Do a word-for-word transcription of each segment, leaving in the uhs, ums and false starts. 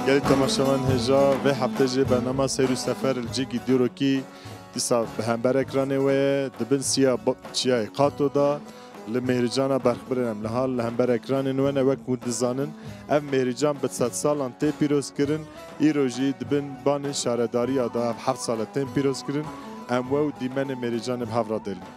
Gelî temaşevan hêja vê heftê jê bernama Seyr û Sefer li cîkî dîrokî dîsa bi hember ekranê we ye. Di bin siya ba-, çiyayê Qato de li Mêrîcana berxbirên em li hal li hember ekranên we ne. Wek hûn dizanin, ev Mêrîcan bi sedsalan tê pîrozkirin. Îro jî di bin banê şaredariya de ev heft sal e tên pîrozkirin. Em we û dîmenê Mêrîcanê bi hev re dêlin.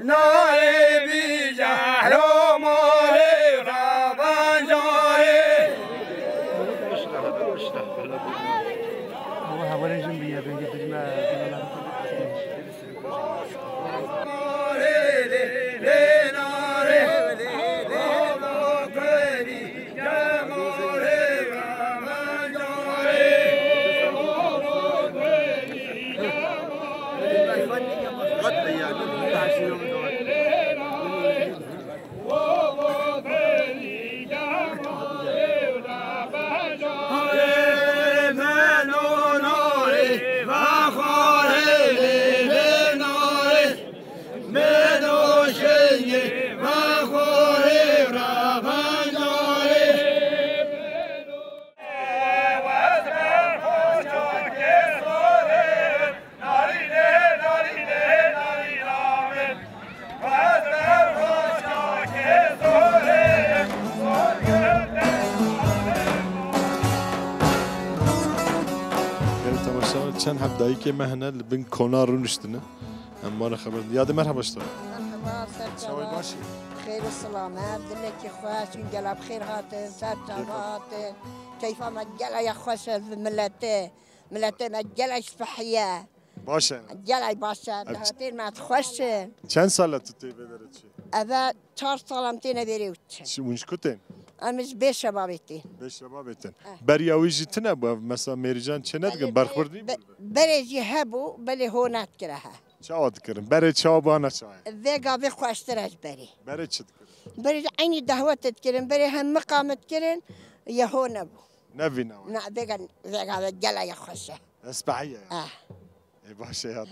Nayê bî jehro malê revancarê. Gelî temaşevan, çend heb dayikê me hene li bin kona rûniştine. Em wan xeber. Yadê, merhaba ji te. Merhaba, ser çava. Çawa yî, baş î? Xêr û silamet, dilekî xweş, hûn gela bi xêr hatin, ser çava hatin. Keyfa me gela ya xweş e, miletê. Miletê me gelek spehî ye. Baş e. Gelek baş e. Ev ç- Dahatên me xweş in. Çend sal e tu tê vê derê çi? Eve çar sal em têne vêrê û çi. Çi, hûn ji ku tên? Em ji Bêşebabê tên. Bêşebabê tên. Eh. Beriya wî jî tune bû ev, mesela Mêrîcan çê nedikin, berxwir nî bû? Be-, berê jî hebû, belê ho nedikire he. Çawa dikirin? Berê çawa bû, ana çawa ye? Vê gavê xweştir e ji berê. Berê çi dikirin? Berê jî eynî dehwet dikirin, berê hem miqam dikirin, ye ho nebû. Nevîna we? Na, vêga, vêga ve gela ye xweş e. Espehî ye. Ah. Ê, baş e ya.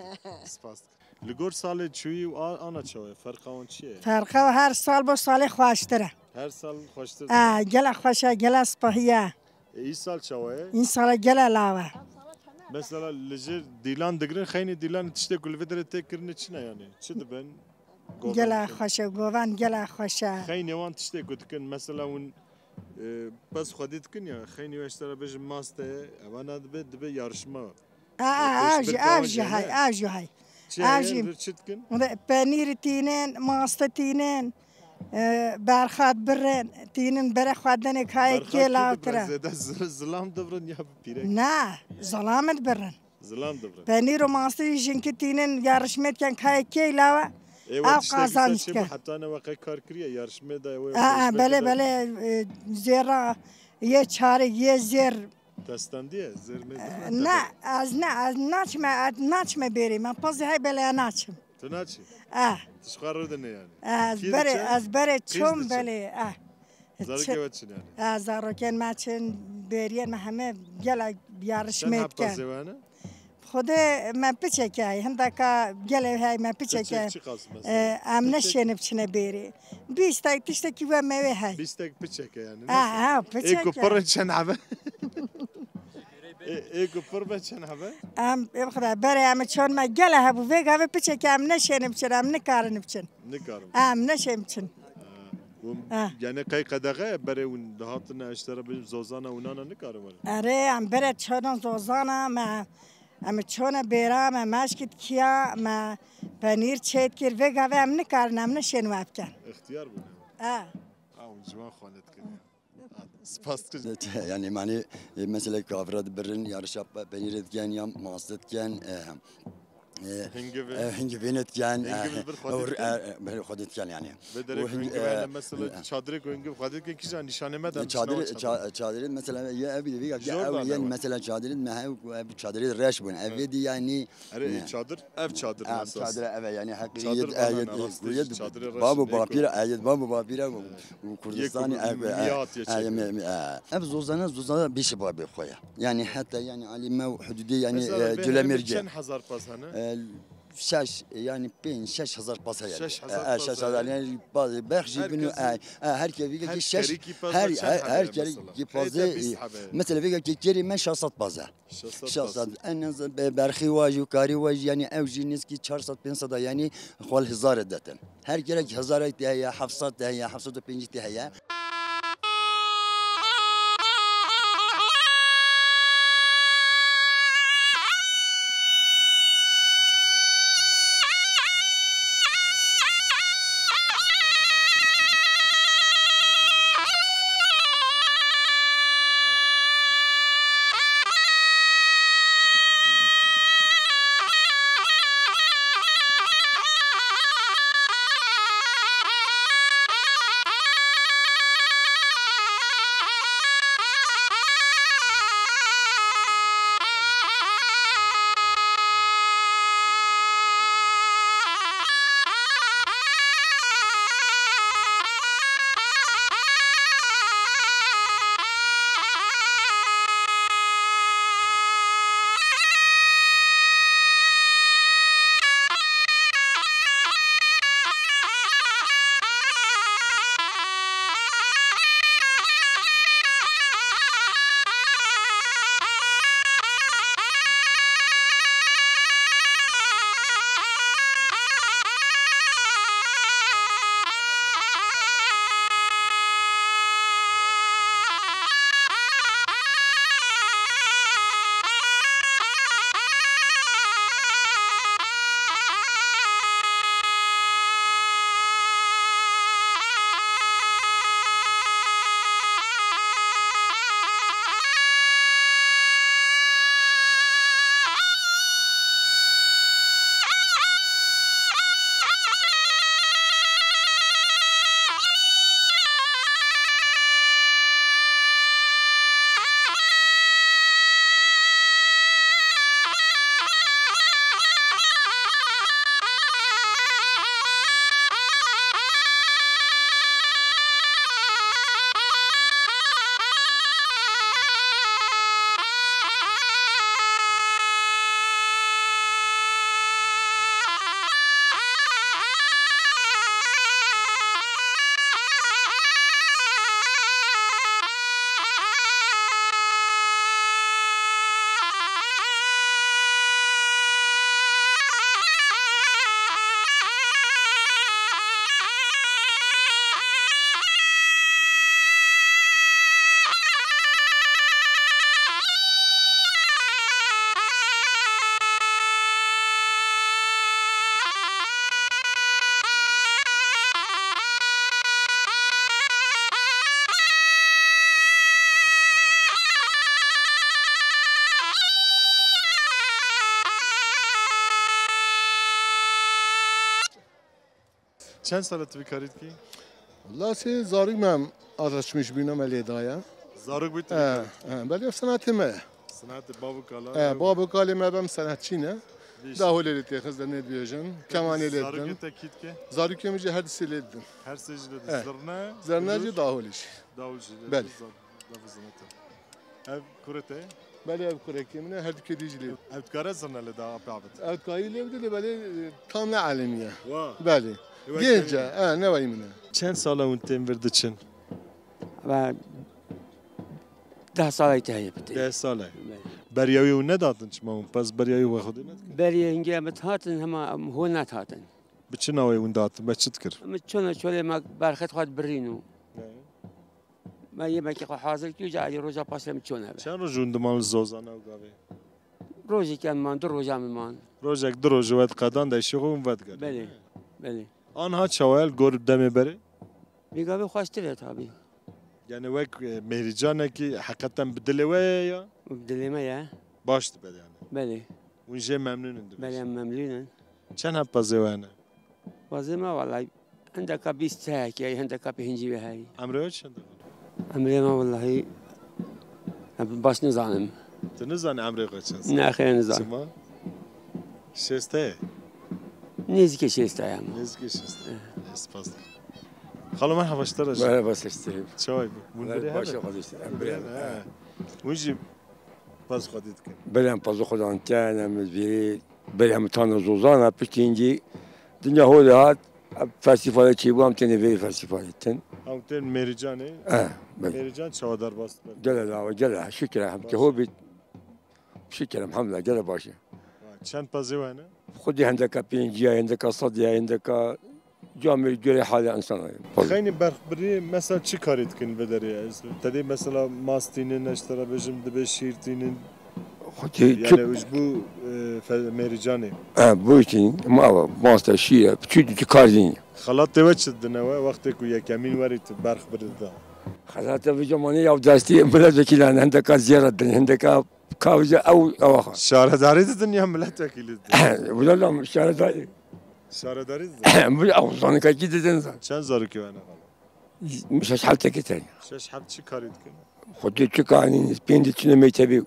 Spas. Li gor salê çûyî û a-, ana çawa ye? Ferqa wan çi ye? Ferqa her sal bo salê xweştir e. Her sal xweştir dibe. Ah, gela xweş e, gela spahî ye. Ê, îsal çawa ye? Îsal gela law e. Mesela li jêr dîlan digirin, xeynî dîlan tiştê ku li vê derê tê kirinê çi ne yani? Çi dibin? Gela xweş e, govan gela xweş e. Xeynê wan tiştê ku dikin, mesela hûn, e, pez xwedî dikin ya, xeynî we ji te re bêjin mast e, ewa ne dibe, dibe yarışma. A, a, ev jî, ev jî hay, ev jî hay. Çi heye, li vir çi dikin? Penîr tînin, mast tînin, e, berxat birin, tînin bere xwe denê kayê kê lawtir e. Zêde zil-, zilam dibirin ya bi pîrek? Na, zilam dibirin. Zilam dibirin. Penîr û mastî jinkî tînin ya rişmêt ken kayê kê lawa. Ê, we ew tiştekî qazanç ser çi bû? Heta ne we qey kar kiriye? Ya rişmê daye we. Aa, belê, belê, e, zêra yê çarik, yê zêr. Te standiye? Zêr mê. E, ne, ez ne, ez naçime, ez naçime bêrî. Me pazê hey belê naçim. Tu naçî? Eh. Tu ji xwe rûdine yani? Eh, ez berê, ez berê çom belê, eh. Zarokê we çin yani? Eh, zarokên me çin, bêriyên me heme gelek yarişmê dikin. Çend heb pezê we hene? Xwedê me piçek e, hindaka gelê hey me piçek e. Piçek çi qas mesela? Eh, em neşêne biçine bêrê. Bîstek tiştekî we me wê hey. Bîstek piçek e yani? Ah, ha, piçek e. Ê ku pir in çend hebe? Ê, ê ku pir be çend hebe? Em, ê bixwe, berê em çon me gele hebû. Vê gavê piçekê em neşênin biçin, em nikarin biçin. Nikarin. Em neşên biçin. Ha. Hûn, ha, yani qey qedexe ye berê hûn dihatine, ji te re bêjin zozana û nana nikarin werin? Erê, em berê çona zozana, me, em çona bêra, me meşkî dikiya, me penîr çêdikir. Vê gavê em nikarin, em neşên we bikin. Extiyar bûne. Ha. Ha, hûn ji wan xwe nedikir. Spas dikim. Yani, mane, e, mesela, kavra dibirin, ya rişa pe-, penîrê diken, ya mast diken, e, e, Hingivê. E, hingivê ne diken, Hingivê e, bir xwedî ewr, diken. E, e, bir xwedî diken yani. Ve derek O hingi-, hingivê e, hele mesela e, çadırê ku hingiv xwedî dikin kîja nîşanê me de çadir, çadir, mesela, ya ev, ev, ev, Jordan ev, ew. Mesela, çadir me hev, ev çadir reş bûn. Ev Evet. di yani Erê, Ne? çadir, ev çadir Ev esas. çadir, ev, yani, heqî Çadir yed, bana e, yed, ne, rastî yed, çadirê reş babo ne, bapîra, e, yed, babo bapîra, e, Kurdistanî, e, e, hatiye e, çêkirin. me, me, e. Ev zozana, zozana bîşi babê xwe ya. Yani, heta, yani, alî me hududê, yani, Mesela, e, bê Cülemirge. Çend hezar pas hene? E, şeş, yani, pênc, şeş hezar pas heye. Şeş hezar E, e, pas şeş hezar, heye. yani, bazı berx jî Her binu, kes e, e, her ke vîge her ki şeş, kerî ki pas her, çend her, hebe her kerî mesela? ki pas Heyte e, bîst hebe. Mesela, vîge ki kerî me şeş sed pas e. Şeş sed Şeş sed. En az be-, berxî wa jî û karî wa jî, yani, ew jî nêzkî çar sed pênc sed a, yani, xwal hezarê detin. Her kerek hezarek tê heye, heft sed tê heye, heft sed û pêncî tê heye. Çend sal e tu vî karî dikî? Wela sê zarok me em azaçmiş bîne me lê daye. Zarok bû tu vî He, karî dikî? he, belê senetê me ye. Senetê bav û kala He, ew. Bav û kalê me bem senetçî ne. Dîş. Daholê lê têxist de nê dibêjin. Kemanê lê Zarokê didin. Te kî dike? Zarokê min jî her di sê lê didin. Her sê jî lê didin. He. Zirne, Zirne jî bilûr? Daholê jî. Dawul jî lê Belê. didin. Ev kurê te? Belê, ev kurekê min e, her du kedî jî lê. Ev dikare zirne lê da apê avêt? Ev dikare lê bide lê belê, e, tam ne elimiye. Wa. Belê. Genç e, e, ne wayî min e. Çend sal e hûn tên vir diçin? Ve deh salay te heye bitê. Deh sal e. Belê. Beriya wî hûn nedatin çima hûn pez beriya wî we xwedê nedikin? Beriyê hingê em hatin hema em hûn nehatin. Bi çi navê hûn datin? Me çi dikir? Em çona çolê me berxet xwe dibirîn û. Ne? Me yemekê xwe hazir kir, ca alî roja paşê em çûne be. Çend roj hûn diman li zozana û gavê? Rojek em man, du roja min man. Rojek, du roj we diqedan de şixwe hûn vedigerin. Belê, belê. Anha çawa ye li gor demê berê? Vî gavê xweştir e tabî. Yani wek, e, Mêrîcanekî heqeten bi dilê we ye ya? Bi dilê me ye. Baş dibe yani. Belê. Hûn jê memnûn in dibe. Belê, em memnûn in. Çend heb pezê we hene? Pezê me wellahî hindeka bîst heye, hindeka pêncî ve heye. Emrê we çend e? Emrê me wellahî em baş nizanim. Tu nizanî emrê xwe çend sal? Ne, xêr nizanim. Çima? Şêst heye? Nêzîkê şêst heye ama. Nêzîkê şêst heye. Eh. Spas dikim. Xalo, merhaba, ji te re jî. Merhaba, seslerim. Çawa bû? Hûn birê hene? Baş, xwedî. Hûn birê hene, he. Hûn jî pez xwedî dikin. Belê em pezê xwe dan ten, em vîrî, belê em tane zozana, piştî hingî dinya hol hat, festîvalê çêbû, em têne vê festîvalê tin. Em tên Mêrîcanê. Eh, belê. Mêrîcan çawa derbas dibe? Gele lawa, gele, şikir, hem ke ho bît. Şikir, elhamdülillah, gele baş e. Çend pezê we hene? Xwedî hindeka pêncî ya, hindeka sed ya, hindeka camêrî, göre hala insana. Xeynî berxbirî mesela çi karî dikin vê derê? Te dê mesela mas tînin, ez ji te re bêjim, dibê şîr tînin. Xwedî yani çi- ji bo, e, fe-, Mêrîcanê. Ha, bu için ma, masta şîre, çi, çi kar dîn. Xelatê we çi dine we, wextê ku yekemîn werî tu berxbirî da? Xelatê vê zamanê ya destî milletvekîlan, hindeka ziyaret din, hindeka Kavje ew, ew axa. Şaredarî didin ya milletvekîlî didin? Wila la şaredarî. Şaredarî didin? Bu ew zanikekî didin zan. Çend zarokê we ne xalo? Şeş heftekî tenya. Şeş heft çi karî dikin? Xwedî çi kanî, pêncî çine mektebî.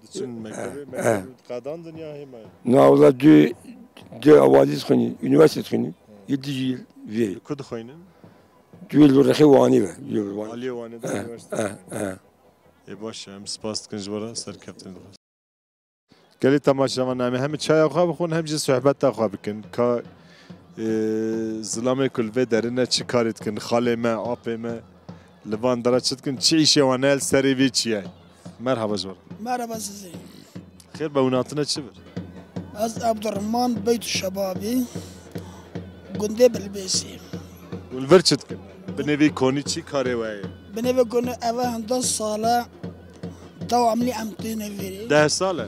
Diçin mektebê, eh, mektebê qadandin ya hêma? Na wila du, du awazî dixwînî, unîversîte dixwînî. Yê du jî vê. Li ku dixwînin? Du yê li rexê Wanî ve. Aliyê Wanê de unîversîte. Eh, eh. Ê baş e, em spas dikin ji we re, serkeftin dixwazin. Gelî temaşevan, em ê hem çaya xwe bixwin, hem jî sohbeta xwe bikin. Ka, e, zilamê ku li vê derine çi karî dikin, xalê me, apê me, li van dera çi dikin, çi îşê wan e, li serê vê çi ye? Merhaba ji we re. Merhaba size. Xêr be, hûn hatine çi vir? Ez Abdurrahman Beyt Şebabî, gundê Bilbêsî. Hûn vir çi dikin? Binê vî konî çi karê we ye? Binê vî konî eve hindeh sale dewamlî em têne vêrê. Deh sale?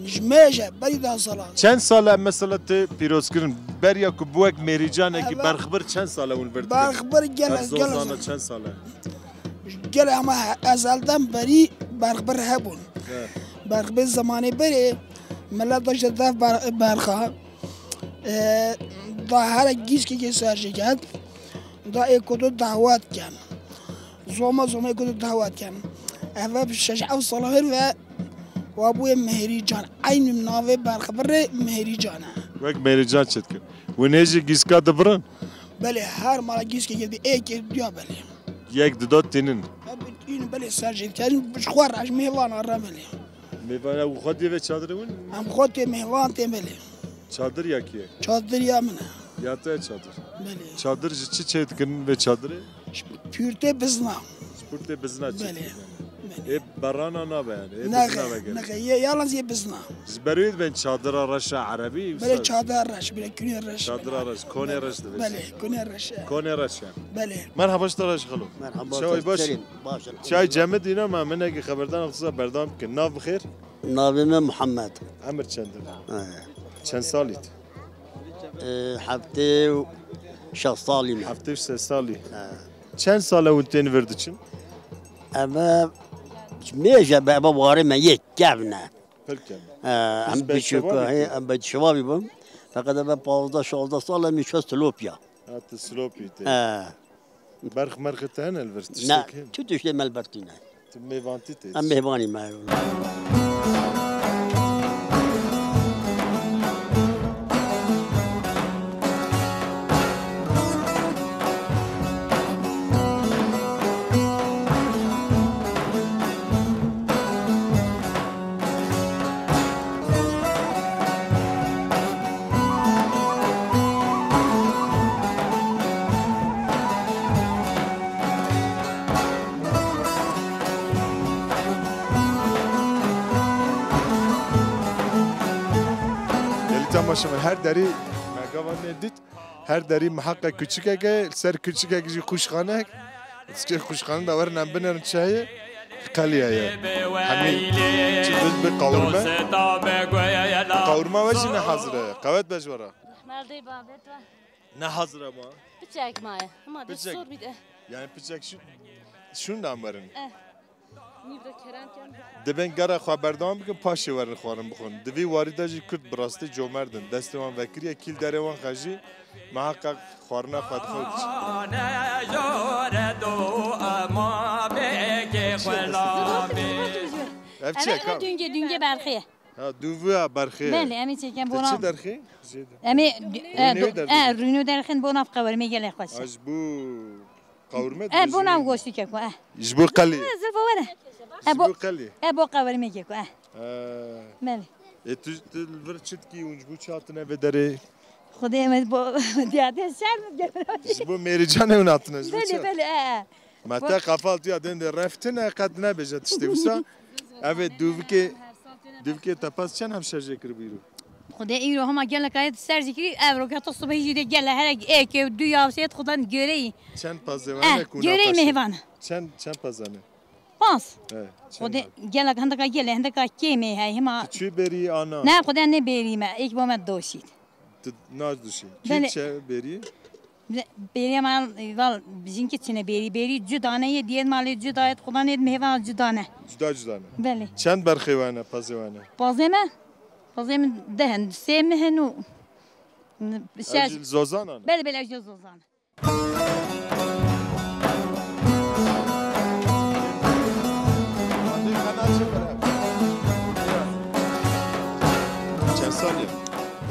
Ji mêje, berî deh sala. Çend sale mesela tê pîrozkirin? Beriya ku bû wek Mêrîcanekî berxbir çend sale hûn vir dikin? Berxbir gelek, gelek. Zozana çend sale? Gelek ama he-, ezelden berî berxbir hebûn. He. Berxbir zemanê berê millet daşte def ber-, berxa. E, da here gîskekê ser jê ket. Da ê ku tu dehwet ken. Zoma zoma ê ku tu dehwet ken. Eve bi şeş ew sala hir ve wa bûye Mihêrîcan. Eynî navê berxbirê Mihêrîcan e. Wek Mihêrîcan çêdikin. Hûn ê jî gîska dibirin? Belê, her mala gîskekê dibî êkê duya belê. Yek dido tînin. Em tînin belê ser jê dikerin, ji xwe re, ji mêvana re belê. Mêvana û xwe dê ve çadirê hûn? Em xwe tê mêvan tê belê. Çadir ya kî ye? Çadir ya min e. Ya te çadir? Belê. Çadir ji çi çê dikin vê çadirê? Ji pûrtê bizna. Ji pûrtê bizna çê dikin yani? Belê. Ê berana nabe yani, ê bizna vegere. Nexe, yalnız yê bizna. Ji ber wê dibên çadira reş a erebî? Belê, çadira reş, belê, kunê reş. Çadira reş, konê reş dibêjin. Belê, kunê reş. Konê reş e. Belê. Merhaba ji te re jî xelo. Merhaba, çawa baş? Baş. Çay cemidî ne ma minekî xeberdan ixtisa berdam bikin. Nav bi xêr? Navê me Muhammed. Emir çend e? He. Çend salî tu? Ee, heftê û şeş salî me. Heftê û şeş salî. He. Çend sal e hûn tên vir diçin? Eve mêje be, eve warê me yê kevne. Pir kevne. He, em biçûk, he, em biçûk şevabî bûm. Feqet eve pazdeh şazdeh sal em çû Silopya. Ha, tu Silopî tê. He. Berx merxê te hene li vir? Ne, tiştek hene? Tu tiştê me li ber tune. Tu mêvantî tê. Em mêvanî me. Gelî temaşevan, her derî me gava nê dît, her derî miheqek kuçikek e, li ser kuçikek jî qûşxanek. Dizkê qûşxanê de werin em binêrin çi heye? Qeliye ye. Hemî çi duz bi qawirme. Qawirma we jî ne hazir e. Qewet be ji we re. Merdê babet we. Ne hazir e ma? Piçek ma ye. Hema de Piçek. Sor bî de. Yani piçek şu. Şûn em werin. Eh. Dibên gera xwe berdewam bikin, paşê werin xwarin bixwin. Di vî warî de jî Kurd bi rastî comerd in. Destê wan vekiriye, kîl derê wan xejî, miheqeq xwarina xwe dixwe diçin. Ev çi ye, ka? Dûngê, dûngê berxê ye. Ha, dûviya berxê ye. Belê, em ê çêkin. Tu çi derxê? Em ê, e, rûnê derxê, e, rûnê derxê bo nav qewirmê gelek xweş e. Ha, ji bo qewirme. E, bo nav goştî keko, e. Ji bo qelê. E, zilfo were. E, bo qelê. E, bo qewirmê keko, e. Belê. E, tu, tu li vir çi dikî û ji bo çi hatine vê derê? Xwedê me bo diyade şer mi? Ji bo mêrîcanê hûn hatine, ji bo çi? Belê, belê, e, e. Me te qefal tu ya dên de reftine qet nebêje tiştê wisa. Ev ê dûvikê, dûvikê te pez çend hemşer jê kiribû îro? Xwedê îro hema gelek ayet ser jî kirî, ev roket sibehî jî de gele herek êkê û du ya sêt xudan göreyî. Çend pezê wene ku göreyî naqaşê? Mêvan. Çend, çend pezane? Pas. He, çend. Xwedê gelek hindika gele, hindika kêmê hey hema. Tu çi berî ana? Ne, xwedê ne berî me, êk bo me doşît. Tu nazduşî. Kî çe berî? Bêriya me, val, jinkî çine bêrî. Bêrî cudane yê, diyet malê cudayet, xudanê mêvan cudane. Cuda cudane. Belê. Çend berxê wene, pezê wene? Pezê me? Pezê me deh in, sê mi hin û şeş. Ev jî li Zozan e? Belê, belê, ev jî Zozan. Çend salî?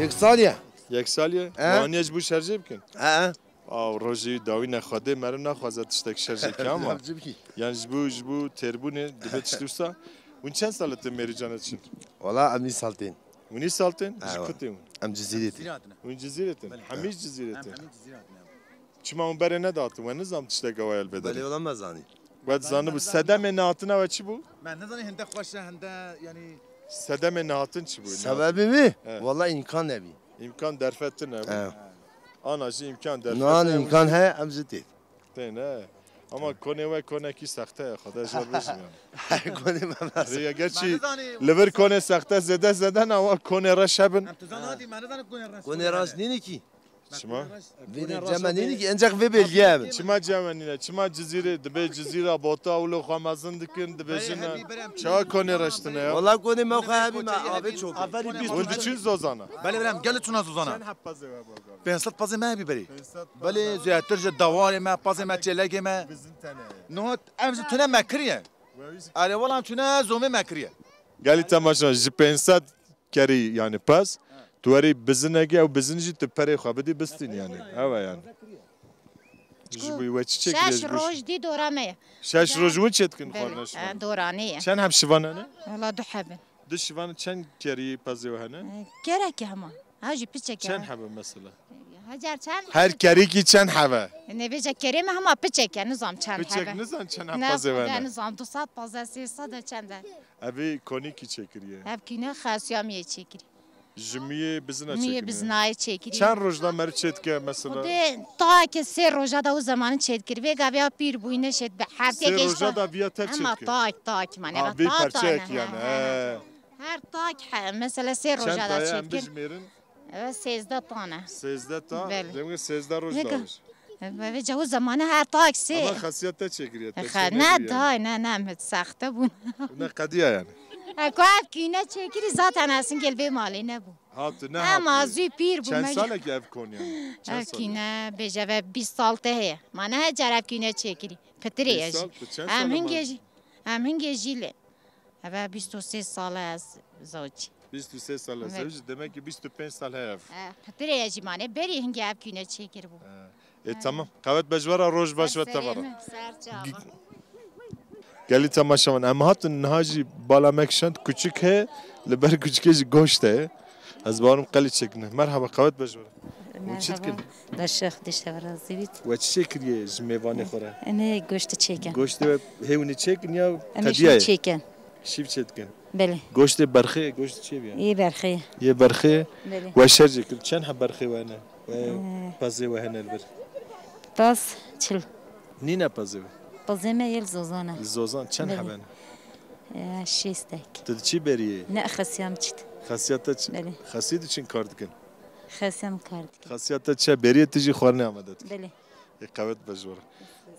Yek salî ye. Yek salî ye? He. Aniye ji bo şerjê bikin? He. Aw, rojî dawî ne Xwedê meriv naxwaze tiştek şerjê ke ama. Yapacak bir şey. Yani ji bo, ji bo têrbûnê dibe tiştî wisa. Hûn çend sal e tu mêrîcane diçin? Wala em nî sal tên. Hûn nî sal tên? Ji ku tên hûn? Em Cizîrê tên. Hûn Cizîrê tên? Belê. Hemî ji Cizîrê tên? Em hemî Cizîrê hatine. Çima hûn berê nedatin? We nizam tiştek awa ye li bê derê? Belê, wala me zanî. We zanîbû. Sedemê nehatina we çi bû? Me nizanî hinde xweş e, hinde, yanî. Sedemê nehatin çi bû? Sebebê wî? He. Wala îmkan nebî. Îmkan derfet tune bû. He. Ana jî îmkan derfet. Nan îmkan heye, em jî tê. Tê ne. Ama konê we konekî sexte ye, Xwedê ji we bêjim yani. Konê me me. Rêya gerçî li vir konê sexte zêde zêde ne, wa konê reş hebin. Em tu zanî hatî, me nizanî konê reş. Konê reş nîne kî? Çima? Vê de cem me nîne kî, ancak vê belgeye bin. Çima cem me nîne? Çima Cizîrê, dibê Cizîra bota wilo xwe mezin dikin, dibêjin. Çawa konê reş tune ya? Wala konê me xwe hebî me avê çok. Hûn diçin Zozana? Belê, belê, em gelê çûna Zozana. Çend heb pezê we bo? Pênc sed pezê me hebî berî. Belê, zêdetir ji dawarê me, pezê me, çêlegê me. Niha em ji tune me kiriye. Erê wala em tune zomê me kiriye. Gelî temaşa, ji pênc sed kerî, yani pez, tu werî bizinekî, ew bizin jî tu perê xwe bidî bistîn yani. Ew e yani. Ji bo we çi çêkiriye? Şeş roj dî dora me ye. Şeş roj hûn çê dikin xwarina şivan? Doranê ye. Çend heb şivan hene? Wala du heb in. Du şivan çend kerî pezê we hene? Gerek e hema. Ha jî piçek e. Çend heb in mesela? Hecar çend? Her kerîkî çend heb e? Nebêje kerê me hema piçek e, nizam çend heb e. Piçek nizam çend heb pezê we hene? Ne, nizam du sed pezê, sê sed e çend e. Evê konî kî çêkiriye? Ev kîne xesiyamiyê çêkirî. Ji miyê bizina çêkiriye? Miyê bizinayê çêkirî. Çend roj da meriv çêdike mesela? Xwedê ta ke sê roja da û zemanî çêdikir. Vê gavê ya pîr bûyîne şêt be. Heftê sê roja da viya tev çêdike? Hema tak tak mane. Ha, vê perçeyek yani. He. Her tak he, mesela sê roja da çêdikir. Çend tane em bijmêrin? Evet, sêzdeh tane. Sêzdeh ta, belê. Demek sêzdeh roj da. Vê ca û zemanî her taksî. Ama xesiyet te çêkiriye, te çênekiriye. Ne, day, ne, ne, min sexte bûn. Ne qediya yani. E, ku ev kîne çêkirî zaten ez hingê li vê malê nebû. Ha, tu nehatî. Em azî pîr bû. Çend sal e ki ev kon yani? Ev kîne bêje ve bîst sal te heye. Ma ne hecar ev kîne çêkirî. Pitirê ye jî. Em hingê jî, em hingê jî lê. Eve bîst û sê sal e ez zewicî. Bîst û sê sal e zewicî, demek ki bîst û pênc sal heye ev. E, pitirê ye jî mane, berî hingê ev kîne çêkiribû. E, e, tamam. Qewet be ji we re, roj baş we teva re. Ser çava. Gelî temaşevan, em hatin niha jî bala me kişand, kuçik heye, li ber kuçikê jî goşt heye. Ez bawerim qelî çêkine. Merhaba, qewet be ji we re. Hûn çi dikin? Merhaba. Beşe Xwedê ji te ve razî bît. We çi çêkiriye ji mêvanê xwe re? Enê goştê çêken. Goştê we hê hûn ê çêkin ya qediya ye? Em ê şîv çêken. Şîv çêdikin. Belê. Goştê berxê, goştê çê bîye? Yê berxê. Yê berxê. Belê. We şer jê kir. Çend heb berxê we hene? We pezê we hene li vir? Pez çil. Nîne pezê we? Pezê me yê li Zozan e. Li Zozan çend heb hene? Belê. E, şêstek. Tu di çi beriyê? Ne, xesiyam çit. Xesiya te çi? Belê. Xesiyê diçin kar dikin? Xesiyam kar dikin. Xesiya te çi? Beriyê tu jî xwarinê amade dikin. Belê. Ê qewet be ji we re.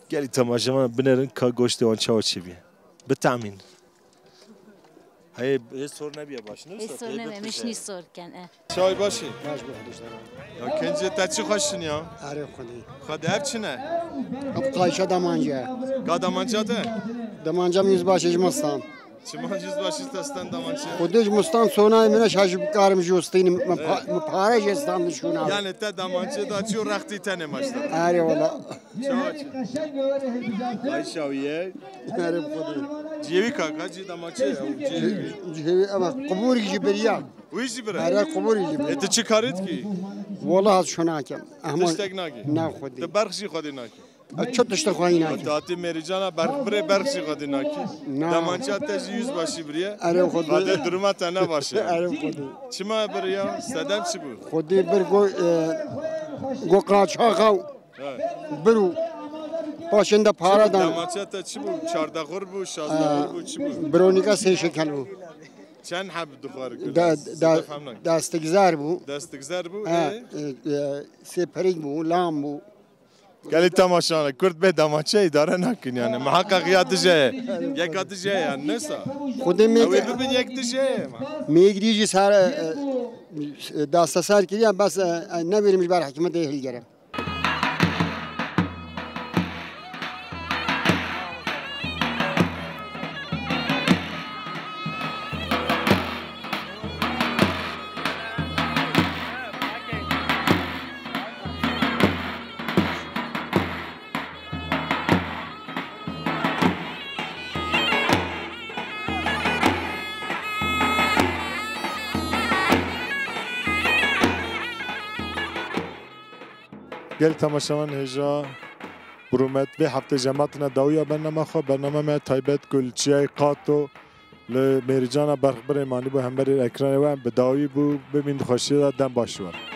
Gelî temaşevan binerin ka goştê wan çawa çêbî. Bi tahmîn. Heye, hê sor nebiye baş, ne? Ê sor nebe, em ê şinî sor ken, e. Çay başî? Baş be, baş be. Ya kencê te çi xweş in ya? Erê Xwedê. Xwedê ev çi ne? Ev qayşa damanciya. Ka damanca te? Damanca min yüzbaşı ji Mustan. Çima yüzbaşı te sten damanca? Xwedê ji Mustan sonayê min e, şaş bikarim ji wistînim, min pa-, min pare jê stand şûna. Yani te damanca da çiyo rextî tenê maçta. Erê wala. Çawa çi? Ay şawiye. Erê Xwedê. Ciyê wî kaka, ciyê damanca ye, ew ciyê wî. Cihê wî, ama qubûrî jî biriya. Wî jî bire? Erê, qubûrî jî biriya. E, tu çi karî dikî? Wala ez şû nakim. Ama tiştek nakî? Na Xwedê. Tu berx jî Xwedê nakî? Ez çi tiştek xwedî nakim? Tu hatî Mêrîcana berx birê, berx jî Xwedê nakî. Na. Damanca te jî yüzbaşı biriye. Erê Xwedê. Xwedê duruma te ne baş e. Erê Xwedê. Çima biriya? Sedem çi bû? Xwedê bir go, e, go qaçaxa. He. Bir û paşên de para dan. Damanca te çi bû? Çardexur bû, şazdexur bû, çi bû? Bronika sê şekel bû. Çend heb dixwar kir? Da-, da-, destigzer bû. Destigzer bû, ha, e? E, e, sê perik bû, lam bû. Gelî temaşane, Kurd bê damançe îdare nakin yani. Muhakkak ya dije ye. Yeka dije ye yani, nesa? Xwedê mêk-, ew ê bibin yek dije ye. Mêk dî jî sar, e, e, dasta sar kiriya, bes, e, e, neverim ji ber hikûmetê hilgerim. Gel temaşevan hêja bi rûmet vê heftê jematina dawiya bernama xwe, bernama me taybet ku li Çiyayê Qato li Mêricana Berxbirê manî bû hemberî ekranê we, em bi dawî bû, bimîn di xweşiyê de, dem baş we.